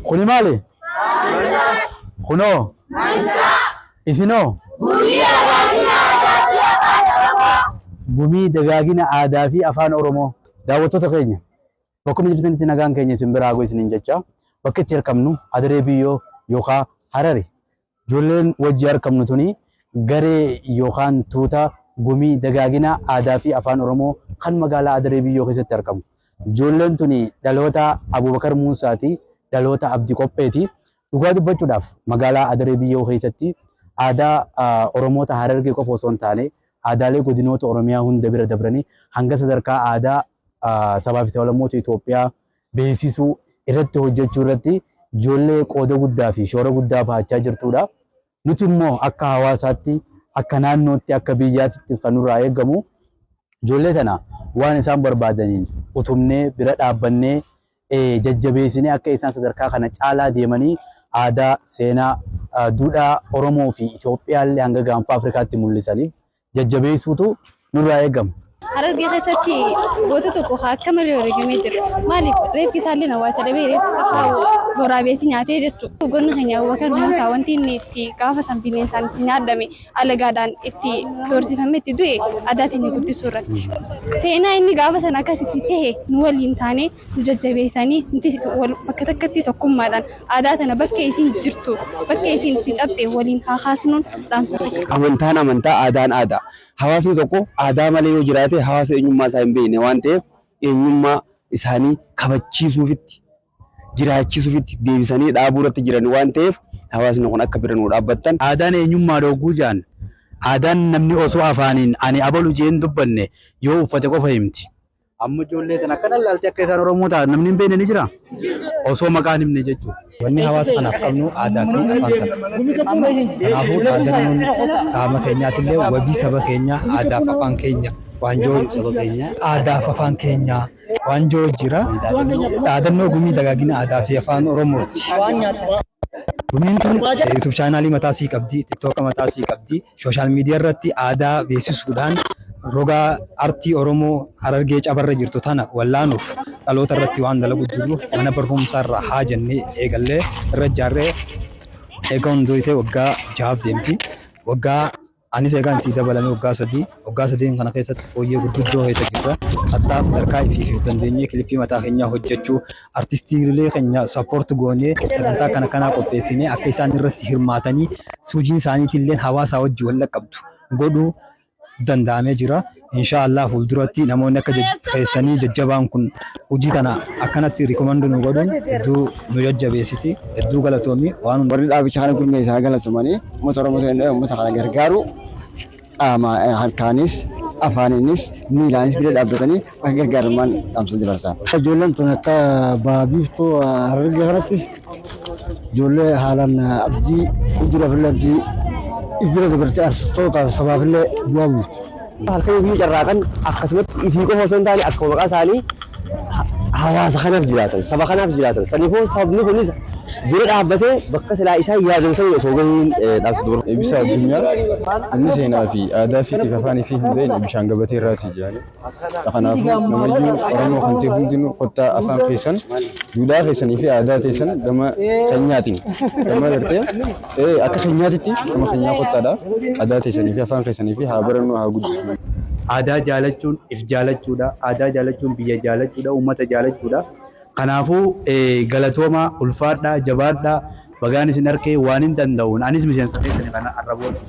Kuni maali? Kunoo? Isinoo? Gumii dagaagina aadaa fi afaan Oromoo. Daawwattoota keenya bakkuma jirtanitti nagaan keenya isin biraa haa isiniin jecha bakka itti argamnu Adaree Biyyoo yookaan Harari. Ijoolleen wajji argamnu tuni garee yookaan tuuta Gumii Dagaagina Aadaa fi Afaan Oromoo kan magaalaa Adaree Biyyoo keessatti argamu. Ijoolleen tuni dhaloota Abubakar Muusaati, dhaloota Abdi Qopheeti. Dhugaa dubbachuudhaaf magaalaa Adaree Biyyoo keessatti aadaa Oromoota Harargee qofa osoo hin taane aadaalee godinoota Oromiyaa hunda bira dabranii hanga sadarkaa aadaa sabaa fi sablammoota Itoophiyaa beeksisuu irratti hojjechuu irratti ijoollee qooda guddaa fi shoora guddaa bahachaa jirtudha. Nuti immoo akka hawaasaatti, akka naannootti, akka biyyaatittis kan nurraa eegamu ijoollee tana waan isaan barbaadaniin utubnee bira dhaabbannee jajjabeessinee akka isaan sadarkaa kana caalaa deemanii aadaa, seenaa, duudhaa Oromoo fi Itoophiyaallee hanga gaanfa Afrikaatti mul'isaniif jajjabeessuutu nurraa eegama. Harargee keessatti goota tokko haa akka malee wareegamee jira. Maaliif reefki isaallee awwaalcha dhabee reefka haa waraabessi nyaatee jechuudha. Goonni keenya Abubakar Muusaa wanti inni itti gaafa san bineensaan itti nyaadhame alagaadhaan itti doorsifamee itti du'e aadaa teenya guddisuu irratti. Seenaa inni gaafa san akkasitti tahe nu waliin taanee nu jajjabeessanii nuti bakka takkatti tokkummaadhaan aadaa tana bakka isiin jirtu bakka isiin itti cabxe waliin haa kaasnuun dhaamsa kiyya. Amantaan amantaa, aadaan aadaa. Hawaasni tokko aadaa malee yoo jiraate hawaasa eenyummaa isaa hin beekne waan ta'eef eenyummaa isaanii kabachiisuufitti, jiraachisuufitti deebisanii dhaabuu irratti jiran waan ta'eef hawaasni kun akka bira nuu dhaabbattan. Aadaan eenyummaadha hogguu ja'an aadaan namni osoo afaaniin ani abalu je'een dubbanne yoo uffate qofa himti. Amma ijoollee tana akkana ilaaltee akka isaan Oromoo ta'an namni hin beekne ni jira? Osoo maqaan himne jechuudha. Wanni hawaasa kanaaf qabnu aadaa fi afaan kana. Kanaafuu dhaadannoon qaama keenyaatillee wabii saba keenyaa aadaaf afaan keenya waanjoo saba keenya aadaaf afaan keenya waanjoo jira. Dhaadannoo gumii dagaagina aadaa fi afaan Oromooti. Gumiin tun YouTube chaanaalii mataa sii qabdi, TikTok mataa sii qabdi, sooshaal miidiyaa irratti aadaa beeksisuudhaan roga artii Oromoo Harargee cabarra jirtu tana wallaanuuf dhaloota irratti waan dalagu jirruuf mana barumsaa irraa haa jennee eegallee irra ijaarree eega hundooytee waggaa jahaaf deemti. Waggaa anis eegaan itti dabalame waggaa 3 waggaa sadeen kana keessatti fooyyee gurguddoo keessa jirra. Hattaa sadarkaa ifiif dandeenyee kilippii mataa keenyaa hojjechuu artistiilee keenya sappoort goonee sagantaa akkana kanaa qopheessinee akka isaan irratti hirmaatanii hojiin isaaniitillee hawaasaa wajjin wal dhaqqabdu godhuu danda'amee jira. Inshaa Allah fuulduratti namoonni akka keessanii jajjabaan kun hojii tana akkanatti rikoomandi nu godhuun hedduu nu jajjabeessiti. Hedduu galatoomi waan Warri dhaabicha kana gurmeessan haa galatomanii uummata Oromoo ta'e uummata kana gargaaru qaama harkaanis afaaniinis miilaanis bira dhaabbatanii akka gargaaraman dhaamsa dabarsaa. Ijoolleen tun akka baha biiftuu Harargee kanatti ijoollee haalaan abdii fuulduraaf illee abdii if bira dabartee artistootaaf sabaaf illee bu'aa buufti. Halkan ofii carraaqan akkasumatti ifii qofa osoo hin taane akkuma maqaa isaanii hawaasa kanaaf jiraatan, saba kanaaf jiraatan. Saniifuu sabni kunis bira dhaabbatee bakka silaa isaan yaadan saniin osoo gahiin dhaamsa dabarfatu. Eebbisaa Addunyaa namni seenaa fi aadaa fi afaan fi hin beekne bishaan gabatee irraati jedhani. Kanaafuu namayyuu Oromoo kan ta'e hundinuu kottaa afaan keessan, duudhaa keessanii fi aadaa teessan gama keenyaatiin gama gartee akka keenyaatitti gama keenyaa kottaadha. Aadaa teessanii fi afaan keessanii fi haa barannu haa guddisnu. Aadaa jaalachuun if jaalachuudha. Aadaa jaalachuun biyya jaalachuudha. Uummata jaalachuudha. Kanaafuu galatoomaa, ulfaadhaa, jabaadhaa. Bagaan isin arkee waan hin danda'uun anis miseensa keessani kana arra booda.